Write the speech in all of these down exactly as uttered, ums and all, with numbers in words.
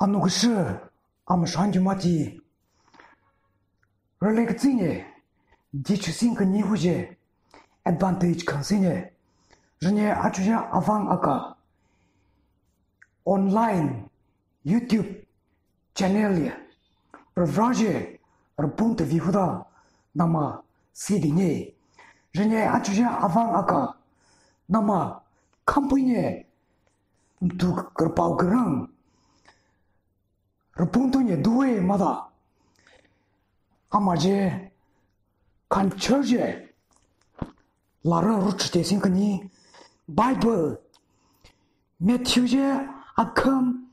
Anu kashi, amashan jumati. Rale katsinge, di chusing kani huje, advantage khansine. Rine achuja avang aka online YouTube channel ye. Revraje, repung tavi huda, nama sidi nge. Rine achuja avang aka, nama kampui nge, tu kerpau kerang. Repung tu nye duwe mada. Ama je, kan church je, lara ruchite sing kani, Bible, Matthew je, akham,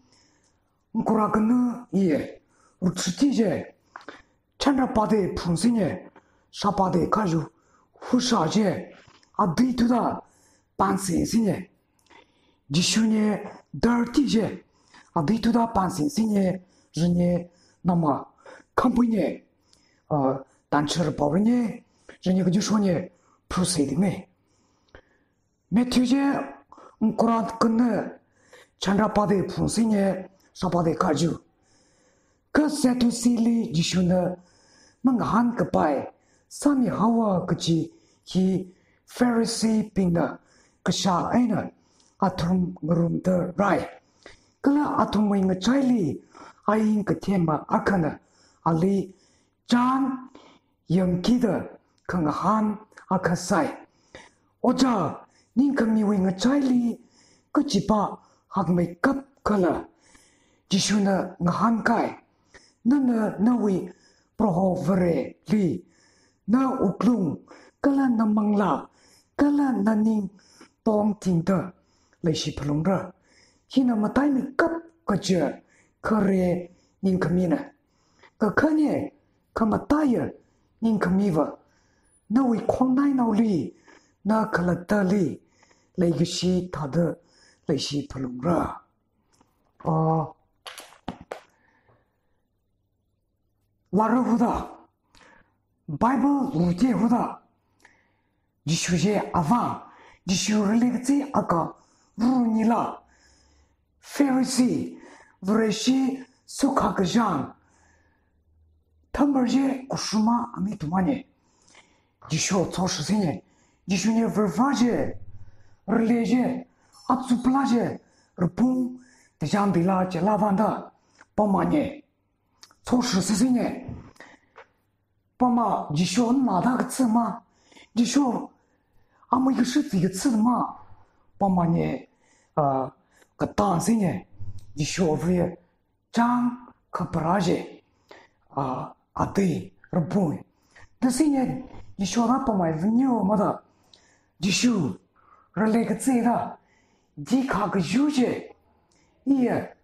ngkura kanu ye, ruchiti je, chanra pade phung sinye, shapade kaju, husha je, adi tuda, pansi sinye. Jishu ne dirty je, adi tuda pansi sinye, rine nama, kampui ne, uh, tanchar pau rine, rine kajusho ne, phuse dime. Matthew je, ngkura kanu, chanra pade phung sinye, shapade kaju. Ka Sadducee li Jishuna mangahan kapai, sami hawa kaji hi Pharisee bingna kasha aina athum ngarumda rai. Kala athumwui ngachaili ain kathema akhana ali John yangkida kangahan akha sai. Oja, ningkhamiwui ngachaili kachipa hakmeikap khala. Jishuna ngahan kai. Nana nawui Proho Vare li, na wuklung, kala na manglā, kala na ning tongtingda leishi phalungra. Hina mataimeikap kaja khare ningkhamina. Kakhane, khamataiya ningkhamiva, nawui khongnainaoli, na khalattali, leikashi thāda leishi phalungra. Ah, lara huda, Bible lute huda, Jishu je avang, Jishu rale katsi aka runila, Pharisee, Vareshi sukha kajang, thambar je kushuma ami tumane. Jishu tsoshi sinye, Jishu ne verva je, rale je, atsupla je, repung, tajam bila je lavanda, pamane. Tsoshi sinye. Pama Jishu mada katsima. Jishu amui kashi tsi katsima. Pamane, ah, katan sinye. Jishu vre chang kapara je. Ah, ati repung. Tasinye Jishu ra pamai vinyo mada. Jishu rale katsi da. Di kha kaju je. Iya,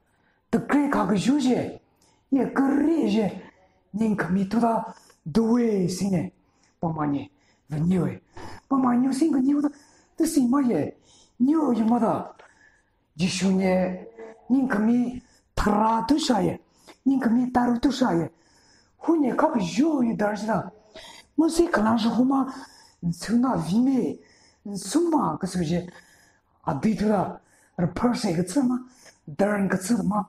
takre kha kaju je. Iya kare je. Ningkhami tuda duwe sinye. Pamane, vinyo e. Pama nyo sing kanyo da. Tasi maye. Nyo yu mada. Jishu ne ningkhami thara tu shaye, ningkhami taru tu shaye. Hune kha kaju yu dar sida. Masi kalang shu huma, nsuna vime, nsuma kasu je. Adi tura, reperse katsima, darn katsima.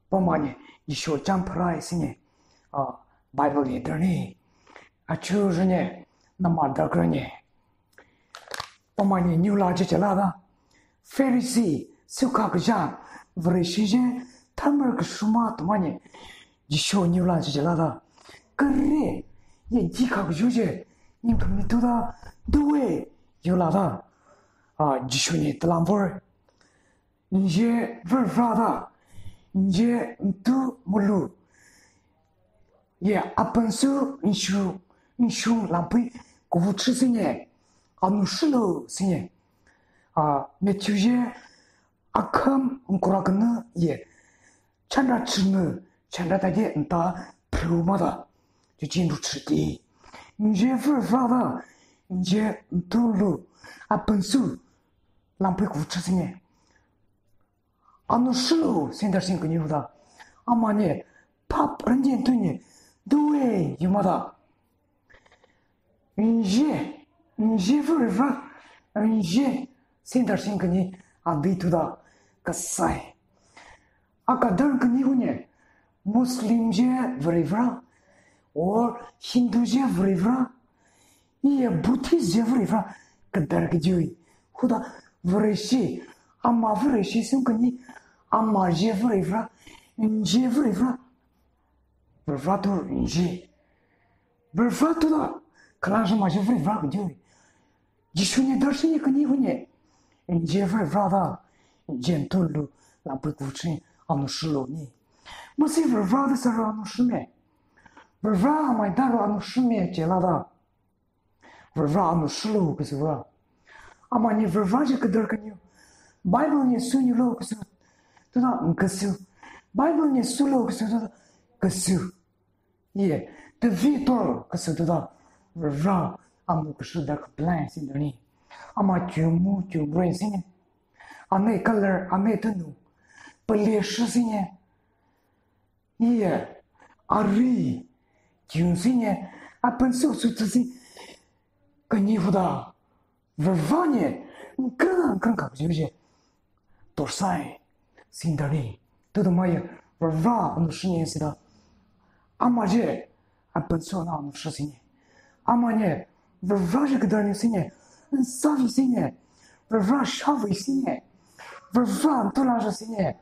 Pamane, Jishu chang pharai sinye. Ah, Bible ye darne. Achu rine, nama dakrane. Pamane nyula je chalada. Pharisee, sukha kaja, Vareshi je, thambar kashuma tumane. Jishu nyula je chalada. Kare, ye di kha kaju je, ningkhami tuda, duwe, yulada. Ah, Jishu ne talamvor. Nje vervrada, nje ntu mulu. Ye apansu nshu, nshu lampui kuvuchi sinye, anu shilo sinye. Ah, Matthew ye akham ngkura kanu ye, chanra chunu, chanra tade nta pru mada, jujin ruchiti. Nje vervrada, nje ntu lu, apansu, lampui kuvuchi sinye. Anu shilo sender sing kanyu da. Amane, pap rangyen tunye, duwe yumada. Nje, nje vuriva, nje sender sing kanyi, abi tuda, kasai. A kadar khani hune, Muslim je Varivara, or Hindu je Varivara, iya Buddhist je Varivara, kadar kajiwui. Huda Vareshi, ama Vareshi sum khani, ama je Varivara, nje Varivara, Varivara tu nje. Varivara tu da, kala shama je Varivara kajiwui. Jishuni darshini khani hune, nje Varivara da, nje tulu, lampui kuchi, anushulu ni. Masi Varivara da sara anushime. Varivara amai daro anushime jela da. Varivara anushulu kasuwa. Amani Varivara je kadar khani. Bible ni sunilu kasu. Tuda kasu. Bible ni sulu kasu tuda kasu. Ye, tavi tor kasu tuda, Varivara, amu kasu da kaplan sin dani. Ama jumu jumre sine. Ame color, ame tanu. Pale shi sine. Ye, ari, jun sine. Apan su su tu si. Khani huda. Varivara ne, ngrang ngrang kak juje. Torsai, sindari, tudu maya, Varivara anushine sida. Ama je, apan sona anusha sine. Ama ne, Varivara je kadar ne sine, nsavi sine, Varivara shavi sine, Varivara antula sine,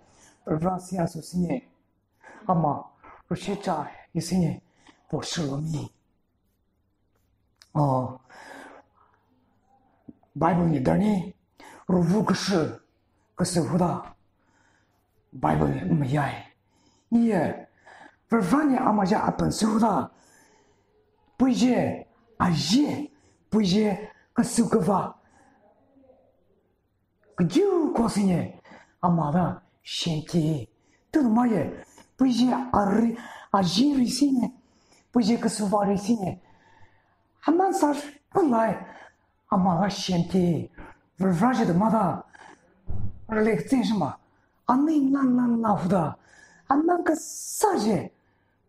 Varivara siasu sine. Ama, Rushicha, isine, Poshulumi. Oh, Bible ni dani, ruvu kasu, kasu huda. Bible ni mayai. Iye, Varivara ni ama ja apan su huda. Puije, aje, puije, kasu kava. Kajiu ko sine, ama da shenti. Tudu maye, puije ari, ajiri sine, puije kasuvari sine. Aman sar, alai, ama da shenti. Varivara je da mada, rale kten shima, ani nan nan la huda, aman kasa je,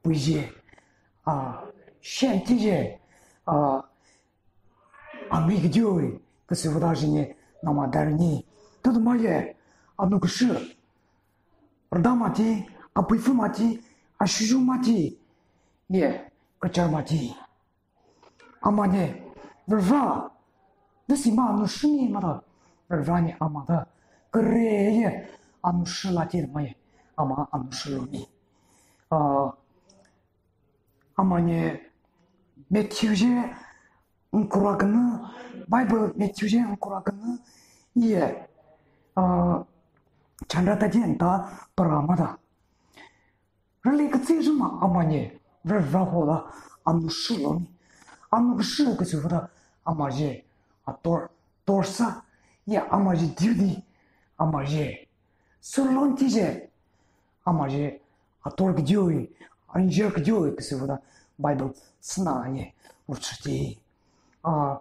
puije, a, shenti je, a, ami kajiu, kasu huda jine, nama darini. Tudu maye, anu kasu. Rda mati, apuifu mati, ashuju mati. Ye, kachar mati. Ama ne, Varivara. Dasi ma anu shuni mada. Varivara ni ama da. Kare ye, anu shula ti maye. Ama anu shulu ni. Ah, Ama ne Matthew je ngkura kana, Bible Matthew je ngkura kana, iye, ah, chandra ta jen ta para mada. Rale katse juma ama ne, Varivara hola, anu shulu ni, anu kasu kasu da, ama je, ator, torsa, iye ama je duty, ama je, sulon ti je, ama je, ator kajiu, anjir kajiu, kasu da, Bible sina ye, ruchiti. Ah,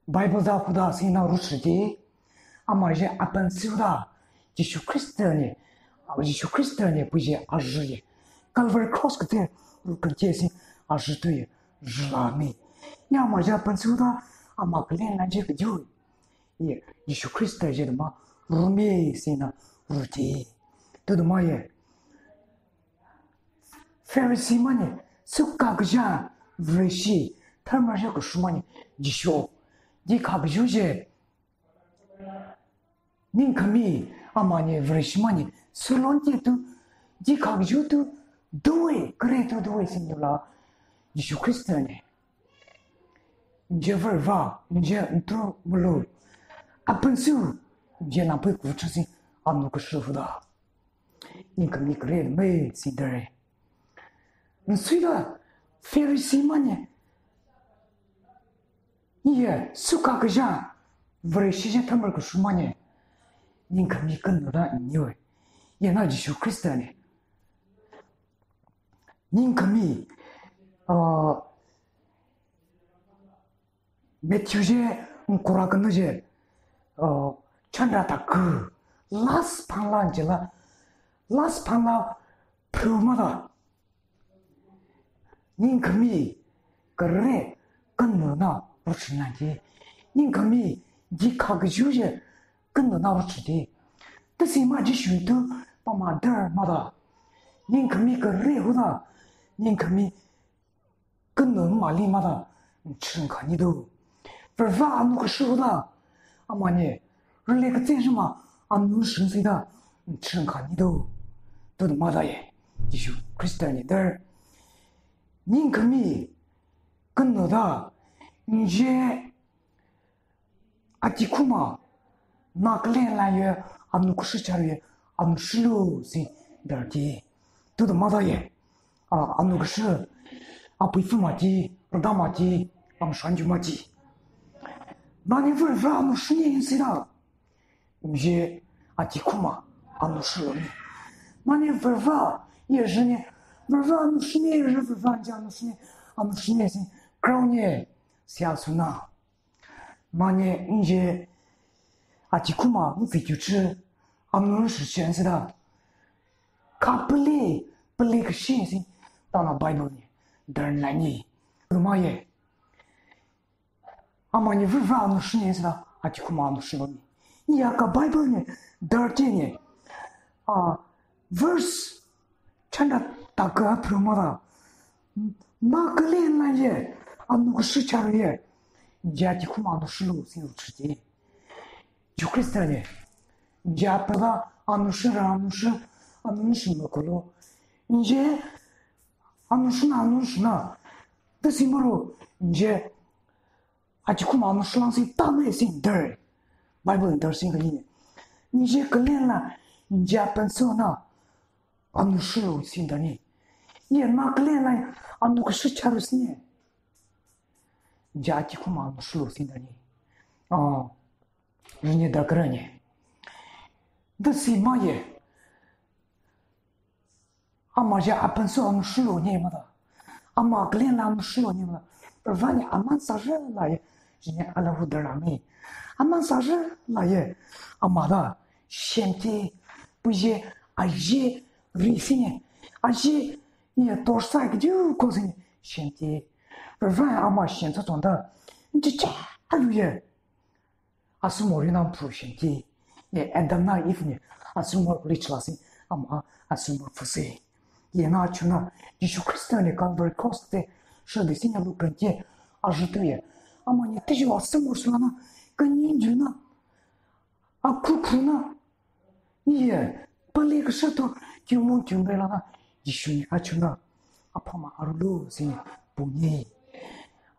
Bible da huda sina ruchiti. Ama je apan su da, Jishu Khrista ne, Jishu Khrista ne, puje aji ye. Calvary Cross kate, rukan te si, aji tu ye, jila mi. Ya ama je apan su da, ama kalen na je kajiu. Ye, Jishu Khrista je da ma, rumi sina, ruti. Tudu ma ye. Pharisee mane, suka kaja, Vareshi, tharmar ja kashu mane, Jishu. Di ka kajiu je, ningkhami, ama ne Vareshi mane, sulon te tu, di ka kajiu tu, doi, kare tu doi sindula, Jishu Khrista ne. Nje Varivara, nje ntu mulu. Apan su, nje nampui kuchasi, anu kasu huda. Ningkhami kare mai sindare. Nsuida Pharisee mane. Iye suka kaja Vareshi je thamar kashu mane. Ningkhami kan da niwe. Yena Jishu Khrista ne. Ningkhami, ah, Matthew je, ngkura kana je, uh, chandra ta ku, last phanla jela, last phanla phu mada. Ningkhami, kare, kanu na, ruchina je. Ningkhami, di ka kajiu je, kanu na ruchi de. Tasi ma Jishu tu, pama dar mada. ningkhami kare hoda, ningkhami kano mali mada, chirang khanida. Varivara anu kashu hoda, amani, rile katse shima, anu shungsida, chirang khanida. Tuda mada ye, Jishu Khristani dar. Ningkhami kano da, nje, aji khuma, Nagaland la ye, anu kashu chara ye, anu shulu si darti. Tuda mada ye, a, anu kashu, apui fu maji, rada maji, am shanju maji. Nani Varivara anu shuni sida. Nje aji khuma, anu shulu ni. Nani Varivara, ye shuni, Varivara anu shuni, ye Varivara nje anu shuni, anu shuni si, crown ye, siya suna. Mane nje aji khuma mfi juchi, anu shuchen sida. Kapali, pali kashi si, tana Bible ni, dar nani. Ruma ye. Amani Varivara anu shuni sida, aji khuma anu shulu ni. Iya ka Bible ni, dar te ni. A, verse chanda taka phrumara. Nagaland la ye, anu kashu chara ye, nje aji khuma anu shulu si uchi. Jishu Khrista ni, nje apada anu shara, anu sha, anu sha makolo. Nje, anu shuna, anu shuna. Dasi maro, nje, aji khuma anu shulang si tame si dar. Bible dar si kani. Nje Nagaland la, nje apan so na, anu shulu si dar ni. Ye Nagaland la, anu kashu chara si ni. Nje aji khuma anu shulu si dar ni. Oh, rinye da kara ni. Dasi ma ye. Ama je apan so anu shulu ni mada. Ama Nagaland la anu shulu ni mada. Varivara ni aman sāra la ye. Jine ala hu dara mi. Aman sāra la ye. Ama da. Shemti. Puje. Aje. Ri si ni. Aje. Ye torsa kaju ko si ni. Shemti. Varivara ama shem so tonda. Nje cha alu ye. Asumor ina phu shimki. Ye Adam na Eve ni asumor kuli chila si, ama asumor phu si. Ye na chuna, Jishu Khrista ni Calvary Cross te, shadi si nya lu kren ke, ajutu ye. Amani tiju asumor sulana, kanyin juna, akhukhuna, ye, pali kashato, kyumon kyumbe lana, Jishu ni achuna, aphama arulu si, puni.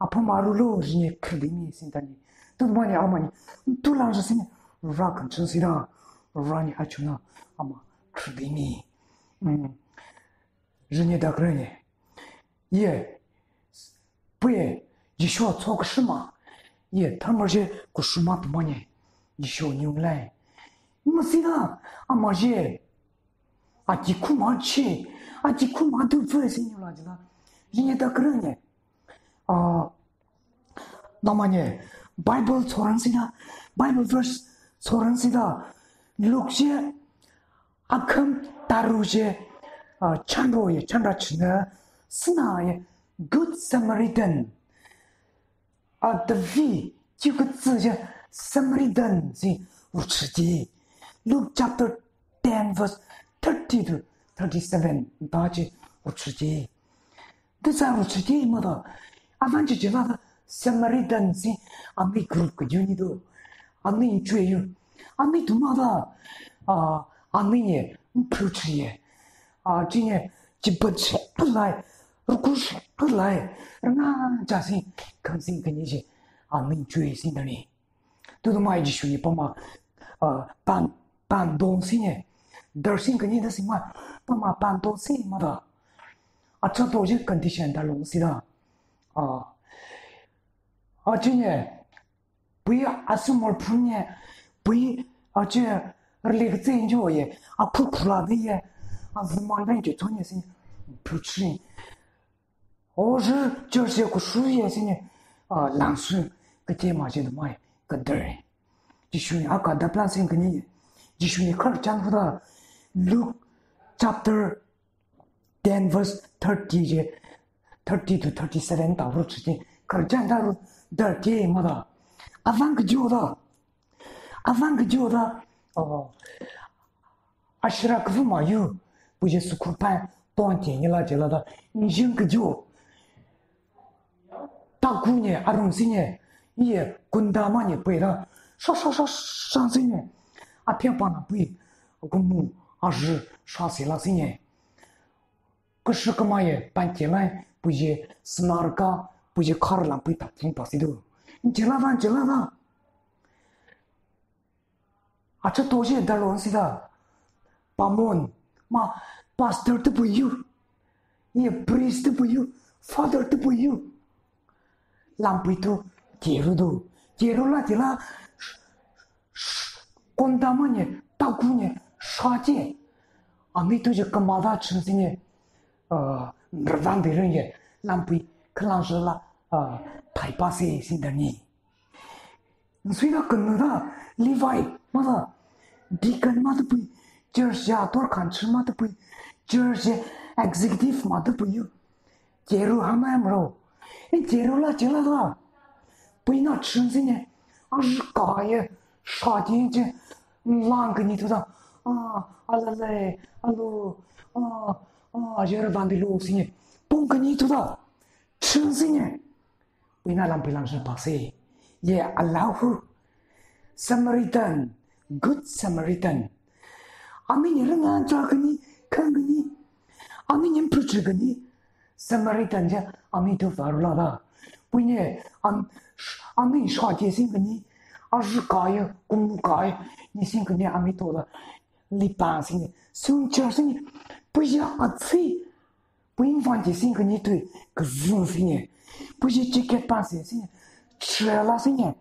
Aphama arulu rinye khrdimi sintani. Tumani amani, tulang sini, ra kanchun sira, rani achuna, ama khrdimi. Mm. Rinye dakre ne. Ye, puye, Jishu tsokshima. Ye, thamar je, kushima tumani. Jishu nyunglai. Masira, ama je. Aji khuma chi, aji khuma du verse ni la jila. Rinye dakre ne. Ah, namane, Bible tsoran sida, Bible verse tsoran sida, Luke je, akham taru je, ah, chanro ye, chanra china, sina ye, Good Samaritan. A, the V, chiku tsu je, Samaritan si uchuti. Luke chapter ten verse thirty to thirty-seven, da je uchuti. Disa uchuti mada, avan je jela da Samaritan si ami group ka yu ni do. Ami chwe yu. Ami tu mada, a, ami ye, mpuchi ye. A, jine, jiban che, pulai, rukush, pulai, ranga jasi, kamsing kani je, ami chwe sindani. Tudu mai Jishu ni pama, a, pan, pan dong si ne, dar sing kani da sing ma, pama pan dong si mada. Acha to je condition da long sida. A, a jine, pui asumor phunye, pui ache rlik tsenjo ye, akhukhula de ye, azumon ben je tonye si, puchi. Oje church ye kushu ye si ne, a, langsu, kete ma je de mai, kadar. Jishu ni aka da plan sing kani, Jishu ni khar chang khuda, Luke chapter ten verse thirty je, thirty to thirty-seven ta ru chi, kharjan da ru, dar te mada. Avang kajo da. Avang kajo da. Oh. Ashira kavu mayu. Puje sukurpan. Pon ke nila jela da, njing ke jo. Taku nye, arung si nye, iye kunda ma nye pui da, sha sha sha sha si nye. Apia pa na pui, kumu, aji, sha si la si nye. Kushi kama ye, pan ke lai, pui je, snar ka, pui je, kar lam pui ta pung pa si do. Jela da, jela da. Acha to je dalon sida. Pamon, ma, pastor te puyu. Ye priest te puyu. Father te puyu. Lampui tu, keru do. Keru la tila, konda ma nye, taku nye, sha je. Ami tu je kamada chun si nye, uh, nrvan de ren ye, lampui, kalang je la, uh, thai pa se, sin da ni. Nsui da kanu da, Levi, ma da, deacon ma da pui, church ya tor kan chun ma da pui, church ya executive ma da pui yu. Jeru hama em ro. In jeru la jela da. Pui na chun si nye. Aji ka ye, sha je je. Lang kani tu da. Ah, alale, alo, ah, ah, jer van de lo si nye. Pung kani tu da. Chun si nye. Pui na lam pui lam sha pa se. Ye alahu. Samaritan, Good Samaritan. Ami ni ringan cha kani, kan kani. Ami ni preacher kani. Samaritan je, ami tu faru la da. Pui nye, am, sh-, ami sha ke sin kani. Aji ka ye, kumu ka ye, ni sin kani, ami tu la. Li pa sin, sun cha sin. Pui ya atsi. Pui van ke sin kani tui, kazung si nye. Pui je jacket pa se si nye. Chela si nye.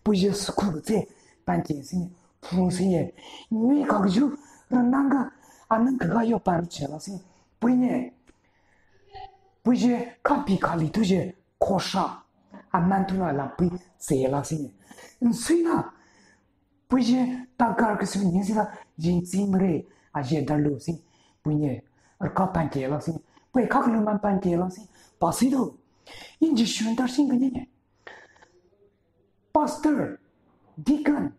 Pui je suku ke te, pan ke si nye. Pung si nye. Nui ka ju, ranang ka, anang ka yo pan chela si. Pui nye. Pui je, kapi kali tu je, kosha. Aman tu na la pui, se la si nye. Nsui na, Pui je takar kasu ni sila jin tsi mre, aje dalu si. Pui nye, arka pan ke la si. Pui kak lu man pan ke la si. Pa si do. Yin Jishu dar sin kani nye. Pastor, deacon,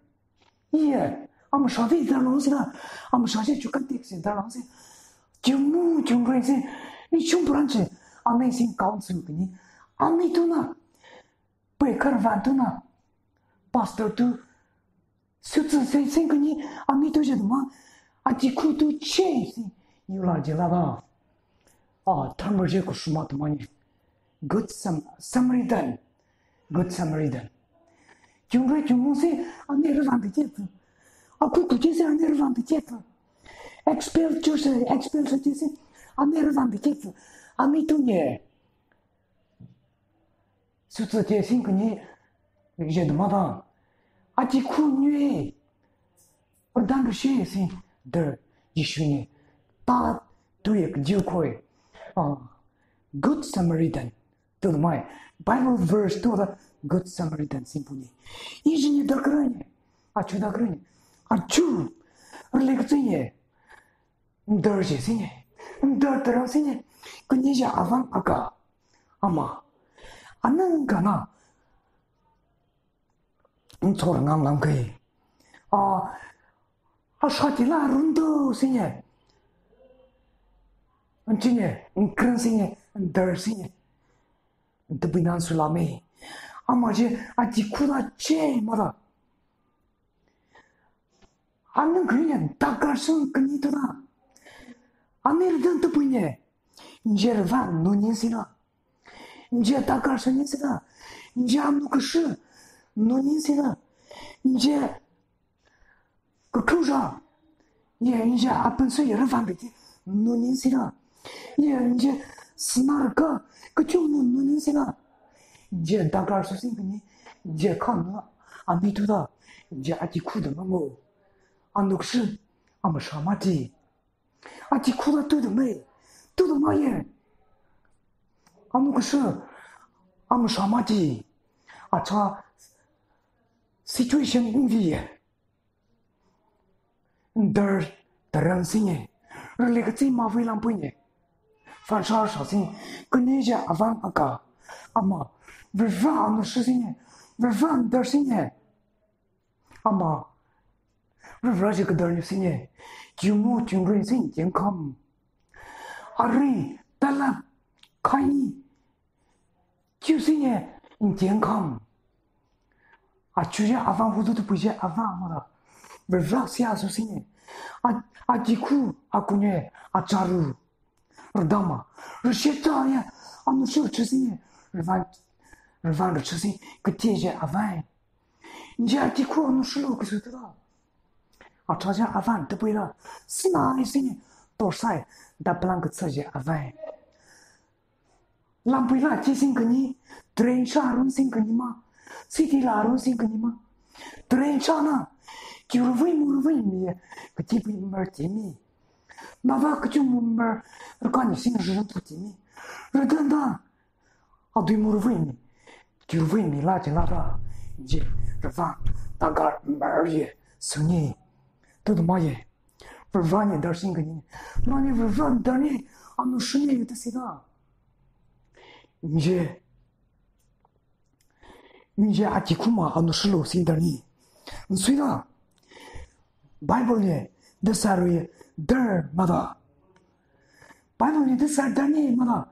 iye, am sha vi dalu sila. Am sha je chukan tik si dalu si. Jumu, jumre si. Ni chum branch. Amazing council kani. Ami tu na. Pui kar van tu na. Pastor tu. Sutsu se sing kani, ami tu je duma, ati khu tu che si, yula je la ba. Ah, thamar je kushuma tu mani. Good Sam-, Samaritan. Good Samaritan. Kyungre kyungmu se, ami rvan de che tu. Aku ku che se, ami rvan de che tu. Expel chu se, expel se che se, ami rvan de che tu. Ami tu nye. Sutsu te sing kani, je duma da. Ati khu nye. Ordan ru she sing, der, Jishu nye. Ta, tu ye kjiu koi. Ah, Good Samaritan. Tu mai. Bible verse tu da Good Samaritan sing puni. Iji nye dakra nye. Achu dakra nye. Achu. Rle kzi nye. Ndar je si nye. Ndar tarang si nye. Kani ja avang aka. Ama. Anang kana. Ntsor ngang lam kai. A, a shati la rundu si nye. Nchi nye. Nkren si nye. Ndar si nye. Ntabinan sulame. Ama je. Ati khuda che mara. Anang kani nye dakar sung kani tu da. Ani rdan tu pui nye. Nje rvan nu nyin si na. Nje dakar sung nyin si na. Nje anu kashi nu nyin si na. Nje kakhuja. Ye nje apan su ye rvan biki nu nyin si na. Ye nje snar ka kachung nu nu nyin si na. Nje dakar su sing kani. Nje khan na. Ami tu da. Nje ati khu da mango. Anu kashi, ama sha mati. Ati khu da tu da mai. Tu da mai ye. Anu kashi, ama sha mati. Acha situation in vi ye. Ndar tarang si nye. Rli katsi ma vui lam pui nye. Fan sha sha si. Kani ja avang aka. Ama. Viva anu shi si nye. Viva ndar si nye. Ama. Rivra ji kadar ni si nye. Jumu jumrin si nye kam. Arui, talap, khaini, chiusinge, ngyengkham. Achu je avang hudu tu pui je avang mada. Bervrak sia su singe. A, akikhu, akhunye, acharu. Rdama. Risheta ye, anushi rchu singe. Rvan, rvan rchu sing. Kati je avang. Nje akikhu anushilo kusu tu da. Acha je avang te pui da. Sina ye singe. Torsai. Da plang kutsa je avang. Lampuila chi sing kani, train sha run sing kani ma, city la run sing kani ma. Train sha na, kiurvei murvei mi, kati pui mer ti mi. Nava kachu mur, rkani sing run tu ti mi. Rdan da, adui murvei mi. Kiurvei mi la je la da, je, rva, tagar mer ye, sungi. Tudu ma ye. Rva ni dar sing kani. Nani rva dar ni, anushi ni yuta sida. Nje, nje akikhu ma anushilo sing dar ni. Nsuida. Bible ni, dasarui, dar mada. Bible ni dasar dar ni mada.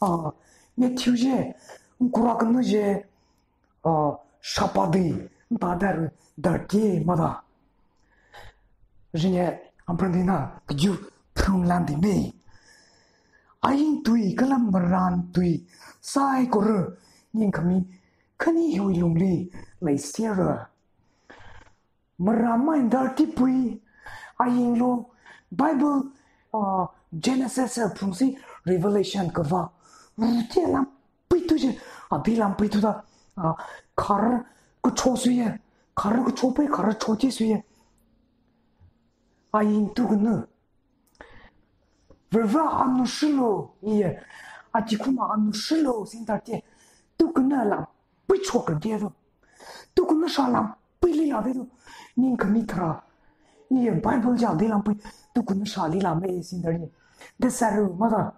Ah, Matthew je, nkura kanu je, ah, shapadi, nta dar, dar ke mada. Jine, amprandina, kju, prung landi me. Ain tui, kalam maran tui, sai kore, ningkhami, kani hui lungli, lai sera. Maran mai dar ti pui, ain lo, Bible, ah, Genesis, ah, phungsi, Revelation kava, rute lam, pui tu je, adi lam pui tu da, ah, khar, kucho su ye, khar kucho pui, khar cho ti su ye. Ain tu kanu. Rva anushilo, iye, akikhu ma anushilo, sing dar te, tu kanu lam, pui cho kade do. Tu kanu sha lam, pui li la de do. Ningkhami thara. Iye, Bible ja de lam pui, tu kanu sha li la me, sing dar ni. Dasaru mada.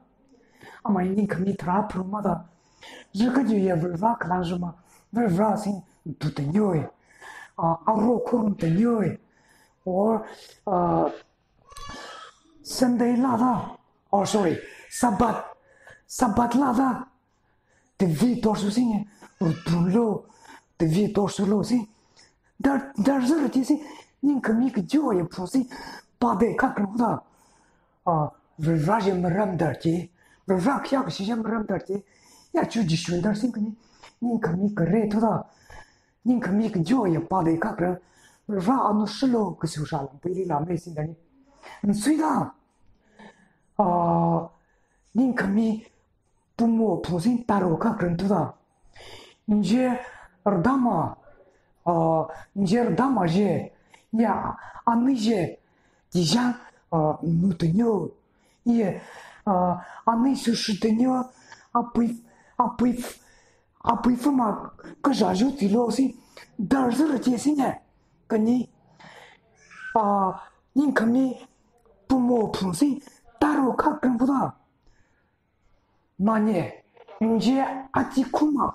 Amai ningkhami thara phru mada. Jika ju ye rva kalang juma. Rva sing du te nyoi. Ah, aro kurum te nyoi. Or, ah, Sunday la da, oh sorry, Sabbath, Sabbath la da, tevi torsu singe, rutun lo, tevi torsu lo sing, dar, dar zara ti sing, ningkhami kajo ye phu sing, pa de kak ro da, ah, rara ye maram dar ke, rara kya kashi ye maram dar ke, ya chu Jishu dar sing kani, ningkhami kare tu da, ningkhami kajo ye pa de kak ro, rara anushilo kasu sha lam pui li la me sing kani. Nsuida, ah, ningkhami pumo phungsing taro kak ren tu da. Nje rdama, ah, nje rdama je, ya, ani je, dijang, ah, nu te nyo. Iye, ah, ani su su te nyo, apui, apui, apui fuma kaja ju ti lo si, dar zara je si ne, kani, ah, ningkhami pumo phungsing taro kak ren pu da. Nanye, nje akikhu ma,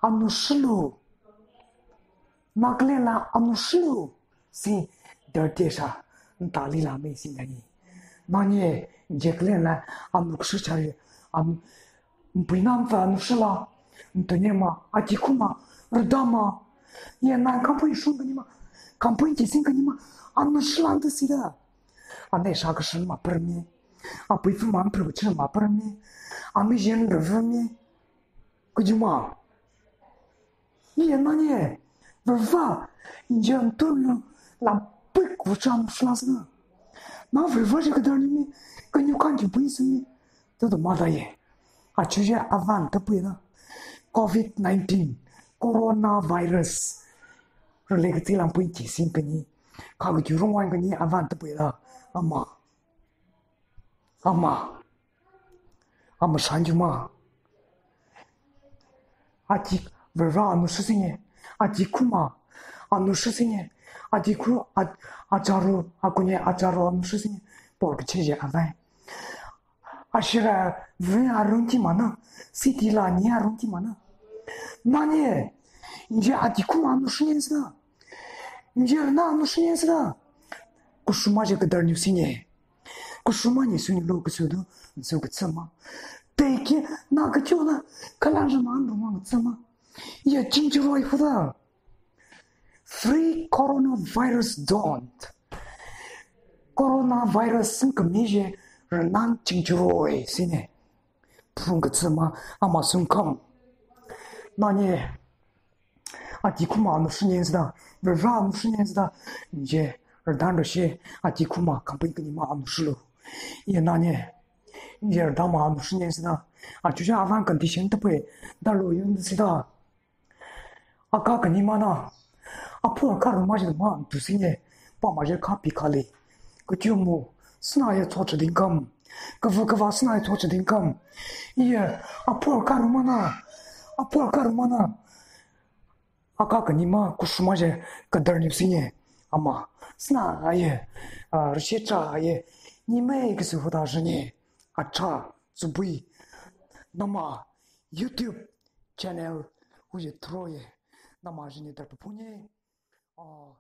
anushilo, Nagaland la anushilo, si, dar te sha, nta li la me si nani. Nanye, nje Nagaland la anushi cha ye, am, mpui nam fa anushila, nta nye ma, akikhu ma, rdama, ye nan kampui shun kani ma, kampui ki sing kani ma, anushila nta si da. Ane sha kashin ma permi. Apui fuma permi chi ma permi. Ani jen rvmi. Kujuma. Ni ya nani. Rva. Jen tu lu. Lam pui kucham shlasna. Na rva je kadar ni mi. Kanyu kan ki pui sumi. Tu tu mada ye. Achu je avan ta pui na. Covid nineteen. Coronavirus. Rele kati lam pui ki sing kani. Ka kujurung wan kani avan ta pui la. Ama. Ama. Ama shanju ma. Ati rara anushi singe. Akikhu ma. Anushi singe. Akikhu a-, acharu, akhunye acharu anushi singe. Por kache je avai. Ashira vin arung ki mana. City la ni arung ki mana. Nani. Nje akikhu ma anushi singe sa. Nje na anushi singe sa. Kushuma je kadar nyu singe. Kushuma ni suni lo kusudu, zu kutsuma. Teki, na kachona, kala jama anu mang tsuma. Ya chingchiroi huda. Free coronavirus don't. Coronavirus singkami je, ranan chingchiroi sine. Phung kutsuma, ama sungkam. Nanye, ati kuma anu shunyen sida, rara anu shunyen sida, je, radan rashi, ati kuma kampai kani ma anu shulu. Ye nanye, je, radan ma anu shunyen sida, achuja avan condition tape, dalo yun sida. Aka kani mana, apu aka ruma je ma anu sinye, pa ma je kapi kali. Kuchumu, sina ye chocha dingkam, kavu kava sina ye chocha dingkam. Ye, apu aka ruma na, apu aka ruma na. Aka kani ma kushuma je kadar ni sinye ama. Sna aye, ah, rishecha aye. Ni mai kisi huda janye. Acha, zubui. Nama YouTube channel uye throye. Nama janye dar punye. Ah,